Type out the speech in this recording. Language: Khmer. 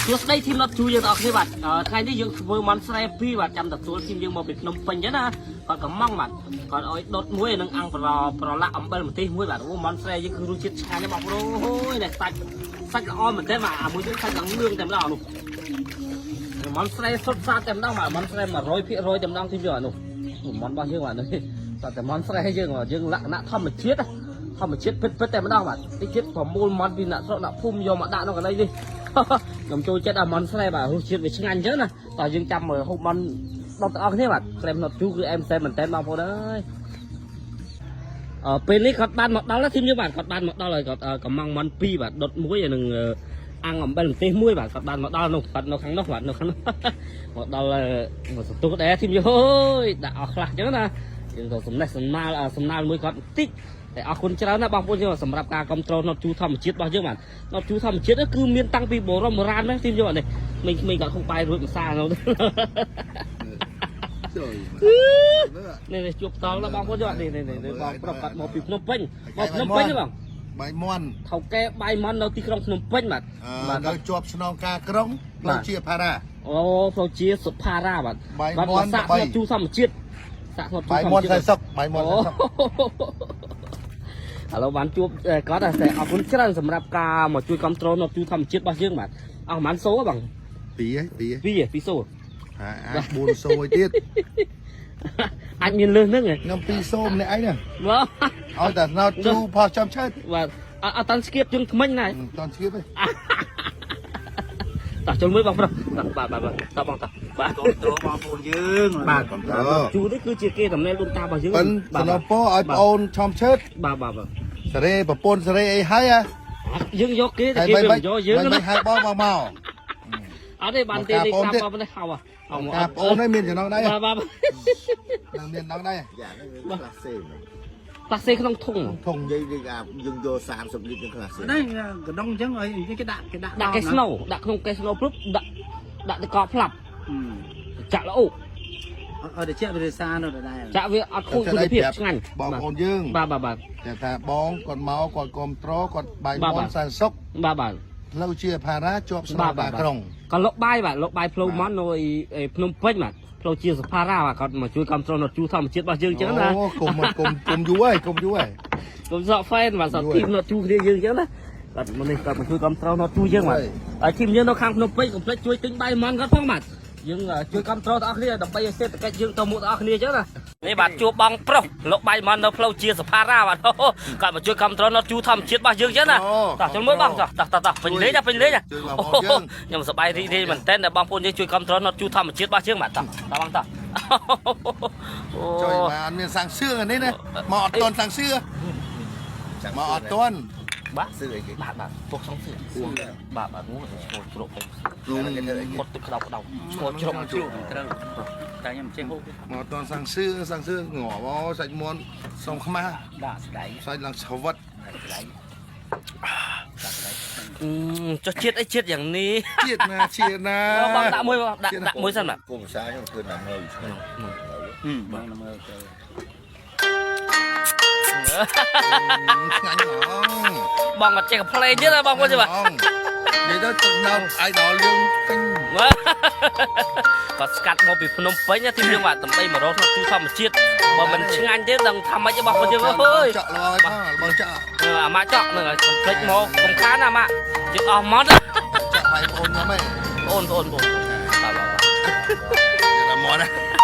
សួស្តី team ណុតជូយើងទាំងអស់គ្នាបាទថ្ងៃនេះយើងធ្វើមន់ស្រែ2បាទចាំទទួល team យើងមកពីភ្នំពេញចឹងណាគាត់កំងបាទគាត់ឲ្យដុតមួយនឹងអង្គប្រប្រឡាក់អំបិលម្ទេសមួយបាទអូមន់ស្រែយើងគឺរសជាតិឆ្ងាញ់ណាស់បងប្អូនអូយនេះសាច់សាច់ល្អមែនទេបាទអាមួយទៀតសាច់ឡើងលឿងតែម្ដងនោះមន់ស្រែសុទ្ធសាធតែម្ដងបាទមន់ស្រែ100%តែម្ដង team យើងអានោះមន់របស់យើងបាទនេះតែមន់ស្រែយើងយើងលក្ខណៈធម្មជាតិធម្មជាតិពិតពិតតែម្ដងបាទតិចទៀតប្រមូលមន់ពីអ្នកស្រុកអ្នកភូមិយកមកដាក់ក្នុងកន្លែងនេះ ខ្ញុំចូលចិត្តអាមន់ស្រែបាទរសជាតិវាឆ្ងាញ់អញ្ចឹងណាតោះយើងចាំមើលហូបមន់ដល់ទាំងអស់គ្នាបាទក្រែមណុតជូគឺអែមសែនមែនតើបងប្អូនអើយអឺពេលនេះគាត់បានមកដល់ហើយ team យើងបាទគាត់បានមកដល់ហើយគាត់កំងមន់2បាទដុតមួយហើយនឹងអាំងអំបិលម្ទេសមួយបាទគាត់បានមកដល់នោះគាត់នៅខាងនោះបាទនៅខាងនោះមកដល់មកសន្ទុះដែរ team យើងអើយដាក់អស់ខ្លះអញ្ចឹងណាយើងក៏សំណេះសំណាលសំណាលមួយគាត់បន្តិចតែអរគុណច្រើនណាស់បងប្អូនយើងសម្រាប់ការគ្រប់គ្រងណុតជូធម្មជាតិរបស់យើងបាទណុតជូធម្មជាតិគឺមានតាំងពីបរមបុរាណណា team យើងនេះក្មេងៗគាត់ហូបបាយរួចម្សានោះ ជួយ នេះនេះជួបតល់ដល់បងប្អូនយើងនេះនេះនេះបងប្រុសគាត់មកពីភ្នំពេញមកភ្នំពេញទេបង បាយមន់ ថៅកែបាយមន់នៅទីក្រុងភ្នំពេញបាទ អឺនៅជាប់ស្នងការក្រុងផ្លូវជាផារ៉ា អូផ្លូវជាសុផារ៉ាបាទ បាយ បាទ មន់ សាក់ បាយ ធ្លាប់ជូរធម្មជាតិសាក់ធ្លាប់ជូរ បាយ ធម្មជាតិ មន់សែសុកបាយមន់សែសុក ឥឡូវបានជួបគាត់តែអរគុណច្រើនសម្រាប់ការមកជួយគ្រប់គ្រងនៅជូរធម្មជាតិរបស់យើងបាទអស់ប្រហែលសូហ៎បង ពីរហ៎ពីរ ពីរពីរសូ ហាអាច4សូឲ្យទៀត អាចមានលើសហ្នឹងហ៎ ខ្ញុំ2សូម្នាក់ឯងណា បាទ ឲ្យតែស្នោតជូផោះចាំឆេត បាទអត់អត់តាន់ស្គៀបជើងថ្មិញណា មិនតាន់ឈៀបទេ តោះចូលមួយបងប្រុសតោះបាទបាទបាទតោះបងតោះបាទ គ្រប់គ្រងបងប្អូនយើង បាទគ្រប់គ្រង ជូរនេះគឺជាគេតំណែងដូនតារបស់យើង ប៉ិន បាទ សំណពរឲ្យប្អូនឆំឆេត បាទបាទបាទ សេរីប្រពន្ធសេរីអីហើយហ៎ យើងយកគេតែ ហើយបីបី គេវាមិនយកយើងណា បីហើយបងមកមក អត់ទេបានទេនេះតាមបងនេះហៅហៅមក ការប្អូននេះមានចំណងដៃ បាទបាទ នឹងមានចំណងដៃ យ៉ាហ្នឹងវាក្លាសេហ្នឹង ផ្លាសេក្នុងធុង ធំ និយាយយើងអាយើងយក30លីត្រនឹងក្លាសេ ហ្នឹងកណ្ដុងអញ្ចឹងឲ្យគេដាក់គេដាក់ ដាក់កេស្ណូដាក់ក្នុងកេស្ណូព្រឹបដាក់ដាក់តកផ្លាប់ចាក់ល្អ ឲ្យតែជាវិសានៅដដែល ចាក់វាអត់ខូចគុណភាពឆ្ងាញ់ បងប្អូនយើង បាទបាទបាទ តែថាបងគាត់មកគាត់គ្រប់ត្រគាត់បាយ បាទ មន់សែនសុក បាទបាទ ផ្លូវជាផារ៉ាជាប់ស្នងការក្រុង ក៏លុកបាយបាទលុកបាយផ្លូវមន់នៅភ្នំពេញបាទផ្លូវជាសផារ៉ាបាទគាត់មកជួយគ្រប់គ្រងនៅជួធម្មជាតិរបស់យើងអញ្ចឹងណា អូគុំគុំគុំយូរហើយកុំយូរហើយក ុំសក់ហ្វេនបាទសក់ team ណត់ជួគ្នាយើងអញ្ចឹងណាបាទមកនេះគាត់មកជួយគ្រប់គ្រងណត់ជួយើងបាទហើយ team យើងនៅខាងភ្នំពេញកុំភ្លេចជួយទិញបាយមន់គាត់ផងបាទយើងជួយគ្រប់គ្រងទាំងអស់គ្នាដើម្បីឲ្យសេដ្ឋកិច្ចយើងទៅមុខទាំងអស់គ្នាអញ្ចឹងណានេះបាទជួបបងប្រុសលុកបាយមន់នៅផ្លូវជាសផារ៉ាបាទគាត់មកជួយគ្រប់គ្រងណត់ជួធម្មជាតិរបស់យើងអញ្ចឹងណាតោះចូលមើលបងតោះតោះតោះពេញលេខពេញលេខ ជួយបងប្អូនយើង ខ្ញុំសប្បាយរីករាយមែនតើដែលបងប្អូនយើងជួយគ្រប់គ្រងណត់ជួធម្មជាតិរបស់យើងបាទតោះតោះបងតោះអូ ជួយមកអត់មានសាំងសឿងអានេះណាមកអត់តន់សាំងសឿមកអត់តន់ បាទ សឿអីគេ បាទបាទពុកសងសឿបាទបាទងូឈ្មោះជ្រក់ទៅ រុំ គាត់ទឹកក្តៅក្តៅឈ្មោះជ្រក់ ជ្រក់ត្រូវតែខ្ញុំចេះហូប មកអត់តន់សាំងសឿសាំងសឿងងាប់អូសាច់មន់សុំខ្មាស់ ដាក់ស្ដែង សាច់ឡើងស្វិត ស្ដែង ចុះជាតិអីជាតិយ៉ាងនេះ ជាតិណាជាតិណា បងដាក់មួយបងដាក់ដាក់មួយសិនបាទ គុំភាសាខ្ញុំធ្វើណាំងើឆ្ងាញ់ បងមើលទៅ ឆ្ងាញ់ហ្មង បងអត់ចេះកំ pl ែងទៀតណាបងប្អូនទេបាទ និយាយទៅទឹកណោតអៃដលយើងពេញ គាត់ស្កាត់មកពីភ្នំពេញទីយើងបាទដើម្បីមករកក្នុងទូធម្មជាតិបើមិនឆ្ងាញ់ទេដឹងថាម៉េចទេបងប្អូនយើងអើយ ចាក់ឡើយផងបងចាក់ អាម៉ាក់ចក់ហ្នឹងហើយកុំភ្លេចមកកុំខានអាម៉ាក់ជិះអស់មក ចាក់បាយប្អូនខ្ញុំឯង អូនអូនអូនបាទបាទ តែមកណា